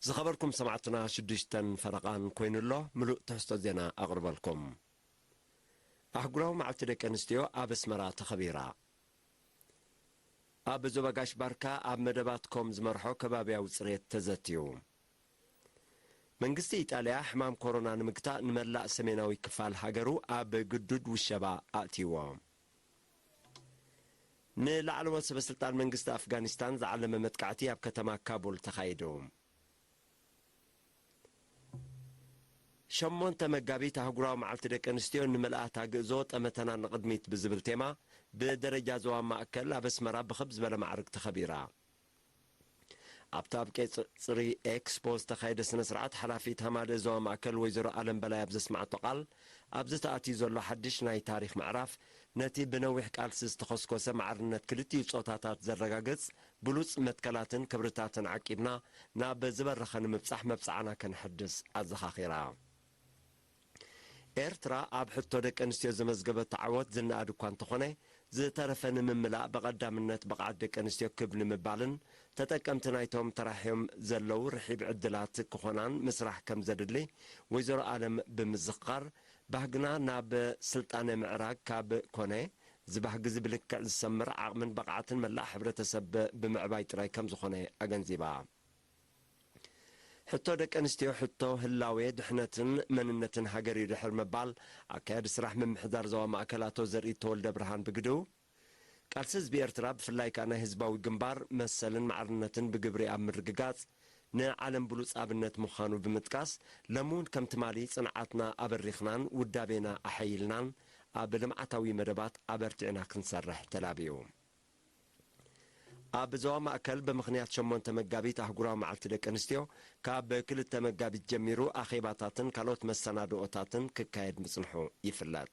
ዝኸበርኩም ሰማዕትና ሽዱሽተን ፈረቓን ኮይኑሎ ምሉእ ትሕዝቶ ዜና ኣቕርበልኩም። ኣህጉራዊ መዓልቲ ደቂ ኣንስትዮ ኣብ ኣስመራ ተኸቢራ። ኣብ ዞባ ጋሽ ባርካ ኣብ መደባት ኮም ዝመርሖ ከባብያዊ ጽሬት ተዘትዩ። መንግስቲ ኢጣልያ ሕማም ኮሮና ንምግታእ ንመላእ ሰሜናዊ ክፋል ሃገሩ ኣብ ግዱድ ውሸባ ኣእትይዎ። ንላዕለዎት ሰበ ስልጣን መንግስቲ ኣፍጋኒስታን ዝዓለመ መጥቃዕቲ ኣብ ከተማ ካቡል ተኻይዱ። ሸሞንተ መጋቢት ኣህጉራዊ መዓልቲ ደቂ ኣንስትዮ ንምልኣት ኣግእዞ ጠመተና ንቕድሚት ብዝብል ቴማ ብደረጃ ዞባ ማእከል ኣብ ኣስመራ ብኽብ ዝበለ ማዕርግ ተኸቢራ። ኣብቲ ኣብ ቀጽሪ ኤክስፖ ዝተኻየደ ስነ ስርዓት ሓላፊት ሃማደ ዞባ ማእከል ወይዘሮ ኣለም በላይ ኣብ ዘስማዕቶ ቃል፣ ኣብዚ ተኣትዩ ዘሎ ሓድሽ ናይ ታሪኽ ምዕራፍ ነቲ ብነዊሕ ቃልሲ ዝተኾስኮሰ ማዕርነት ክልቲኡ ጾታታት ዘረጋግጽ ብሉጽ መትከላትን ክብርታትን ዓቂብና ናብ ዝበረኸ ንምብጻሕ መብጽዓና ከነሐድስ ኣዘኻኺራ። ኤርትራ ኣብ ሕቶ ደቂ ኣንስትዮ ዘመዝገበቶ ዓወት ዝነኣድ እኳ እንተኾነ፣ ዝተረፈ ንምምላእ ብቐዳምነት ብቕዓት ደቂ ኣንስትዮ ክብ ንምባልን ተጠቀምቲ ናይቶም ተራሕዮም ዘለዉ ርሒብ ዕድላት ክኾናን ምስራሕ ከም ዘድሊ ወይዘሮ ኣለም ብምዝኽኻር፣ ባህግና ናብ ስልጣነ ምዕራግ ካብ ኮነ፣ እዚ ባህጊ እዚ ብልክዕ ዝሰምር ዓቕምን ብቕዓትን መላእ ሕብረተሰብ ብምዕባይ ጥራይ ከም ዝኾነ ኣገንዚባ። ሕቶ ደቂ ኣንስትዮ ሕቶ ህላዌ፣ ድሕነትን መንነትን ሃገር እዩ ድሕር ምባል ኣካያዲ ስራሕ ምምሕዳር ዞባ ማእከል ኣቶ ዘርኢ ተወልደ ብርሃን ብግድኡ፣ ቃልሲ ህዝቢ ኤርትራ ብፍላይ ከኣ ናይ ህዝባዊ ግንባር መሰልን ማዕርነትን ብግብሪ ኣብ ምርግጋጽ ንዓለም ብሉጽ ኣብነት ምዃኑ ብምጥቃስ፣ ሎሚ እውን ከም ትማሊ ጽንዓትና ኣበሪኽናን ውዳቤና ኣሐይልናን ኣብ ልምዓታዊ መደባት ኣበርቲዕና ክንሰርሕ ተላብዩ። ኣብ ዞባ ማእከል ብምኽንያት ሸሞንተ መጋቢት ኣህጉራዊ መዓልቲ ደቂ ኣንስትዮ ካብ ክልተ መጋቢት ጀሚሩ ኣኼባታትን ካልኦት መሰናድኦታትን ክካየድ ምጽንሑ ይፍለጥ።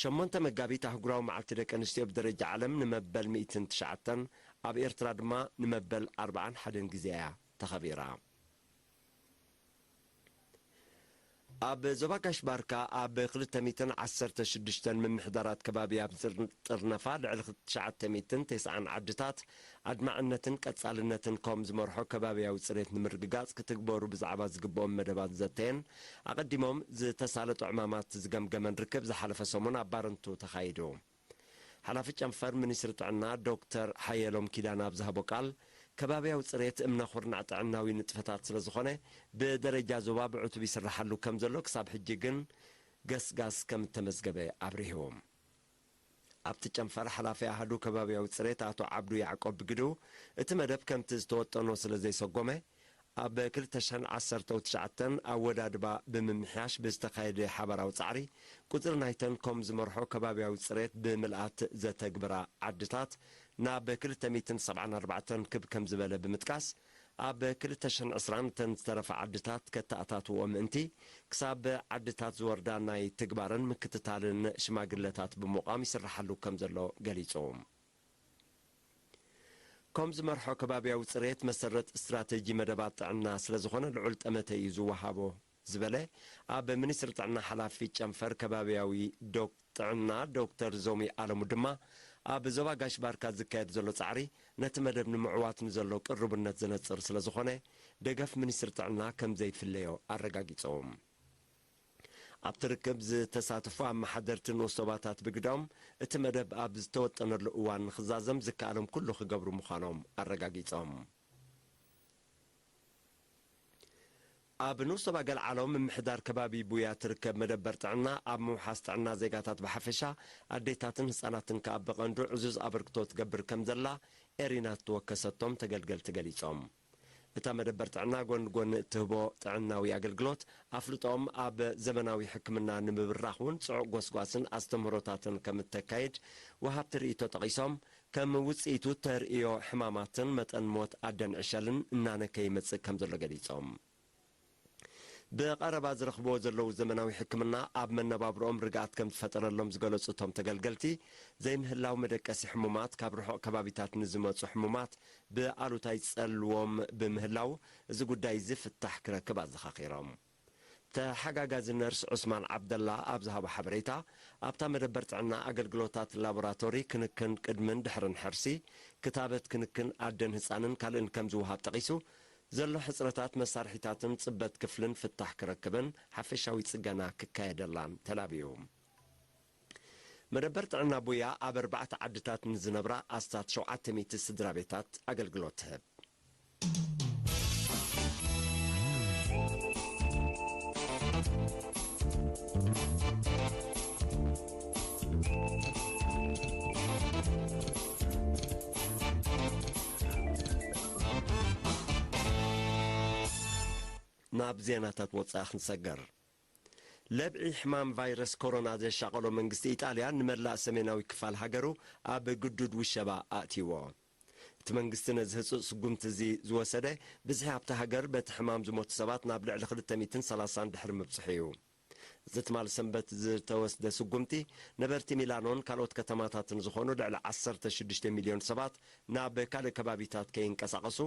ሸሞንተ መጋቢት ኣህጉራዊ መዓልቲ ደቂ ኣንስትዮ ብደረጃ ዓለም ንመበል ሚእትን ትሽዓተን፣ ኣብ ኤርትራ ድማ ንመበል ኣርብዓን ሓደን ግዜ እያ ተኸቢራ። ኣብ ዞባ ጋሽ ባርካ ኣብ ክልተ ሚእትን ዓሰርተ ሽዱሽተን ምምሕዳራት ከባቢ ኣብ ዝጥርነፋ ልዕሊ ትሽዓተ ሚእትን ተስዓን ዓድታት ኣድማዕነትን ቀጻልነትን ኮም ዝመርሖ ከባብያዊ ጽሬት ንምርግጋጽ ክትግበሩ ብዛዕባ ዝግብኦም መደባት ዘተየን ኣቐዲሞም ዝተሳለጡ ዕማማት ዝገምገመን ርክብ ዝሓለፈ ሰሙን ኣብ ባረንቱ ተኻይዱ። ሓላፊ ጨንፈር ሚኒስትሪ ጥዕና ዶክተር ሓየሎም ኪዳነ ኣብ ዝሃቦ ቃል፣ ከባብያዊ ጽሬት እምነ ኩርናዕ ጥዕናዊ ንጥፈታት ስለ ዝኾነ፣ ብደረጃ ዞባ ብዕቱብ ይስራሓሉ ከም ዘሎ፣ ክሳብ ሕጂ ግን ገስጋስ ከም እተመዝገበ ኣብሪሁ። ኣብቲ ጨንፈር ሓላፊ ኣሃዱ ከባብያዊ ጽሬት ኣቶ ዓብዱ ያዕቆብ ብግድኡ፣ እቲ መደብ ከምቲ ዝተወጠኖ ስለ ዘይሰጎመ፣ ኣብ ክልተ ሽሕን ዓሰርተው ትሽዓተን ኣወዳድባ ብምምሕያሽ ብዝተኻየደ ሓባራዊ ጻዕሪ፣ ቁጽሪ ናይተን ኮም ዝመርሖ ከባብያዊ ጽሬት ብምልኣት ዘተግብራ ዓድታት ናብ ክልተ ሚእትን ሰብዓን ኣርባዕተን ክብ ከም ዝበለ ብምጥቃስ፣ ኣብ ክልተ ሽሕን ዕስራን እተን ዝተረፋ ዓድታት ከተኣታትዎ ምእንቲ፣ ክሳብ ዓድታት ዝወርዳ ናይ ትግባረን ምክትታልን ሽማግለታት ብምቋም ይስርሓሉ ከም ዘሎ ገሊጹ። ኮም ዝመርሖ ከባብያዊ ጽሬት መሰረት ስትራተጂ መደባት ጥዕና ስለ ዝኾነ ልዑል ጠመተ እዩ ዝወሃቦ ዝበለ ኣብ ሚኒስትሪ ጥዕና ሓላፊ ጨንፈር ከባብያዊ ዶክ-፣ ጥዕና ዶክተር ዞሚ ኣለሙ ድማ፣ ኣብ ዞባ ጋሽ ባርካ ዝካየድ ዘሎ ጻዕሪ ነቲ መደብ ንምዕዋት ንዘሎ ቅርቡነት ዘነጽር ስለ ዝኾነ፣ ደገፍ ሚኒስትሪ ጥዕና ከም ዘይፍለዮ ኣረጋጊጾም። ኣብቲ ርክብ ዝተሳተፉ ኣመሓደርቲ ንኡስ ዞባታት ብግዳም፣ እቲ መደብ ኣብ ዝተወጠነሉ እዋን ንኽዛዘም ዝከኣሎም ኩሉ ክገብሩ ምዃኖም ኣረጋጊጾም። ኣብ ንኡስ ዞባ ገልዓሎ ምምሕዳር ከባቢ ቡያ ትርከብ መደበር ጥዕና፣ ኣብ ምውሓስ ጥዕና ዜጋታት ብሓፈሻ፣ ኣዴታትን ህጻናትን ከኣ ብቐንዱ ዕዙዝ ኣበርክቶ ትገብር ከም ዘላ ኤሪና እተወከሰቶም ተገልገልቲ ገሊጾም። እታ መደበር ጥዕና ጎን ጎን እትህቦ ጥዕናዊ ኣገልግሎት፣ ኣፍልጦኦም ኣብ ዘመናዊ ሕክምና ንምብራኽ እውን ጽዑቕ ጎስጓስን ኣስተምህሮታትን ከም እተካይድ ወሃብቲ ርእይቶ ጠቒሶም፣ ከም ውጽኢቱ ተርእዮ ሕማማትን መጠን ሞት ኣደን ዕሸልን እናነከ ይመጽእ ከም ዘሎ ገሊጾም። ብቐረባ ዝረኽብዎ ዘለዉ ዘመናዊ ሕክምና ኣብ መነባብሮኦም ርግኣት ከም ዝፈጠረሎም ዝገለጹ እቶም ተገልገልቲ፣ ዘይምህላው መደቀሲ ሕሙማት፣ ካብ ርሑቕ ከባቢታት ንዝመጹ ሕሙማት ብኣሉታ ይጸልዎም ብምህላው፣ እዚ ጉዳይ እዚ ፍታሕ ክረክብ ኣዘኻኺሮም። ተሓጋጋዚ ነርስ ዑስማን ዓብደላ ኣብ ዝሃቦ ሓበሬታ፣ ኣብታ መደበር ጥዕና ኣገልግሎታት ላቦራቶሪ፣ ክንክን ቅድምን ድሕርን ሕርሲ፣ ክታበት፣ ክንክን ኣደን ህጻንን ካልእን ከም ዝወሃብ ጠቒሱ፣ ዘሎ ሕጽረታት መሳርሒታትን ጽበት ክፍልን ፍታሕ ክረክብን ሓፈሻዊ ጽገና ክካየደላን ተላብዩ። መደበር ጥዕና ቡያ ኣብ ኣርባዕተ ዓድታት ንዝነብራ ኣስታት ሸውዓተ ሚእቲ ስድራ ቤታት ኣገልግሎት ትህብ። ናብ ዜናታት ወጻኢ ክንሰገር። ለብዒ ሕማም ቫይረስ ኮሮና ዘሻቐሎ መንግስቲ ኢጣልያ ንመላእ ሰሜናዊ ክፋል ሃገሩ ኣብ ግዱድ ውሸባ ኣእትይዎ። እቲ መንግስቲ ነዚ ህጹጽ ስጉምቲ እዚ ዝወሰደ፣ ብዝሒ ኣብታ ሃገር በቲ ሕማም ዝሞቱ ሰባት ናብ ልዕሊ ክልተ ሚእትን ሰላሳን ድሕሪ ምብጽሑ እዩ። እዚ ትማል ሰንበት ዝተወስደ ስጉምቲ፣ ነበርቲ ሚላኖን ካልኦት ከተማታትን ዝኾኑ ልዕሊ ዓሰርተ ሽዱሽተ ሚልዮን ሰባት ናብ ካልእ ከባቢታት ከይንቀሳቐሱ፣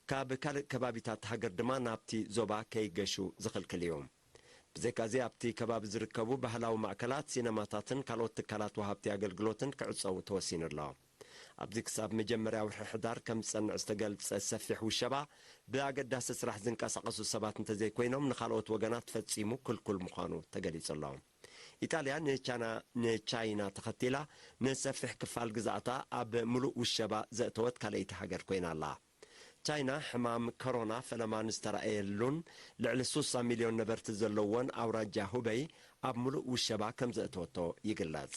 ካብ ካልእ ከባቢታት ሃገር ድማ ናብቲ ዞባ ከይገሹ ዝኽልክል እዩ። ብዘይካዚ ኣብቲ ከባቢ ዝርከቡ ባህላዊ ማእከላት፣ ሲነማታትን ካልኦት ትካላት ወሃብቲ ኣገልግሎትን ክዕጸዉ ተወሲኑ ኣሎ። ኣብዚ ክሳብ መጀመርያ ወርሒ ሕዳር ከም ዝጸንዕ ዝተገልጸ ሰፊሕ ውሸባ፣ ብኣገዳሲ ስራሕ ዝንቀሳቐሱ ሰባት እንተዘይኮይኖም ንኻልኦት ወገናት ፈጺሙ ክልኩል ምዃኑ ተገሊጹ ኣሎ። ኢጣልያ ንቻና-፣ ንቻይና ተኸቲላ ንሰፊሕ ክፋል ግዝኣታ ኣብ ምሉእ ውሸባ ዘእተወት ካልኣይቲ ሃገር ኮይና ኣላ። ቻይና ሕማም ኮሮና ፈለማ ንዝተራእየሉን ልዕሊ ሱሳ ሚልዮን ነበርቲ ዘለዎን ኣውራጃ ሁበይ ኣብ ምሉእ ውሸባ ከም ዘእተወቶ ይግለጽ።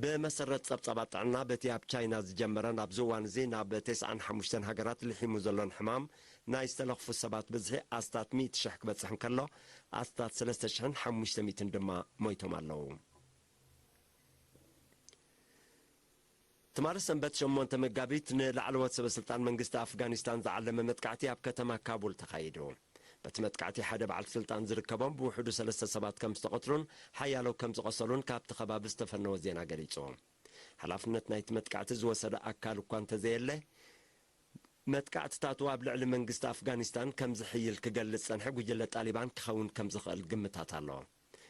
ብመሰረት ጸብጻባት ጥዕና፣ በቲ ኣብ ቻይና ዝጀመረን ኣብዚ እዋን እዚ ናብ ተስዓን ሓሙሽተን ሃገራት ልሒሙ ዘሎን ሕማም ናይ ዝተለኽፉ ሰባት ብዝሒ ኣስታት ሚእቲ ሽሕ ክበጽሕ እንከሎ፣ ኣስታት ሰለስተ ሽሕን ሓሙሽተ ሚእትን ድማ ሞይቶም ኣለዉ። ትማሊ ሰንበት ሸሞንተ መጋቢት ንላዕለዎት ሰበ ስልጣን መንግስቲ ኣፍጋኒስታን ዝዓለመ መጥቃዕቲ ኣብ ከተማ ካቡል ተኻይዱ። በቲ መጥቃዕቲ ሓደ በዓል ስልጣን ዝርከቦም ብውሕዱ ሰለስተ ሰባት ከም ዝተቐትሉን ሓያሎ ከም ዝቖሰሉን ካብቲ ከባቢ ዝተፈነወ ዜና ገሊጹ። ሓላፍነት ናይቲ መጥቃዕቲ ዝወሰደ ኣካል እኳ እንተዘየለ፣ መጥቃዕትታቱ ኣብ ልዕሊ መንግስቲ ኣፍጋኒስታን ከም ዝሕይል ክገልጽ ጸንሐ ጉጅለ ጣሊባን ክኸውን ከም ዝኽእል ግምታት ኣሎ።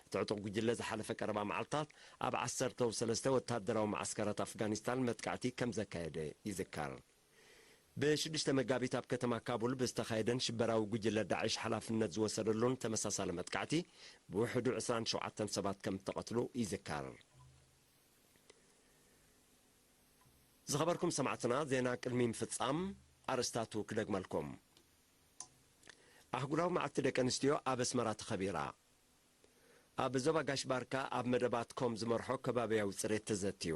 እቲ ዕጡቕ ጉጅለ ዝሓለፈ ቀረባ መዓልታት ኣብ ዓሰርተው ሰለስተ ወታደራዊ መዓስከራት ኣፍጋኒስታን መጥቃዕቲ ከም ዘካየደ ይዝከር። ብሽዱሽተ መጋቢት ኣብ ከተማ ካቡል ብዝተኻየደን ሽበራዊ ጉጅለ ዳዕሽ ሓላፍነት ዝወሰደሉን ተመሳሳሊ መጥቃዕቲ ብውሕዱ ዕስራን ሸውዓተን ሰባት ከም እተቐትሉ ይዝከር። ዝኸበርኩም ሰማዕትና፣ ዜና ቅድሚ ምፍጻም ኣርእስታቱ ክደግመልኩም። ኣህጉራዊ መዓልቲ ደቂ ኣንስትዮ ኣብ ኣስመራ ተኸቢራ። ኣብ ዞባ ጋሽ ባርካ ኣብ መደባት ኮም ዝመርሖ ከባብያዊ ጽሬት ተዘትዩ።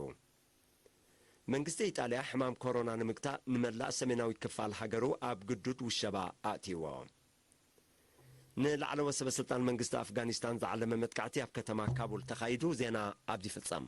መንግስቲ ኢጣልያ ሕማም ኮሮና ንምግታእ ንመላእ ሰሜናዊ ክፋል ሃገሩ ኣብ ግዱድ ውሸባ ኣእትይዎ። ንላዕለዎት ሰበ ስልጣን መንግስቲ ኣፍጋኒስታን ዝዓለመ መጥቃዕቲ ኣብ ከተማ ካቡል ተኻይዱ። ዜና ኣብዚ ይፍጸም።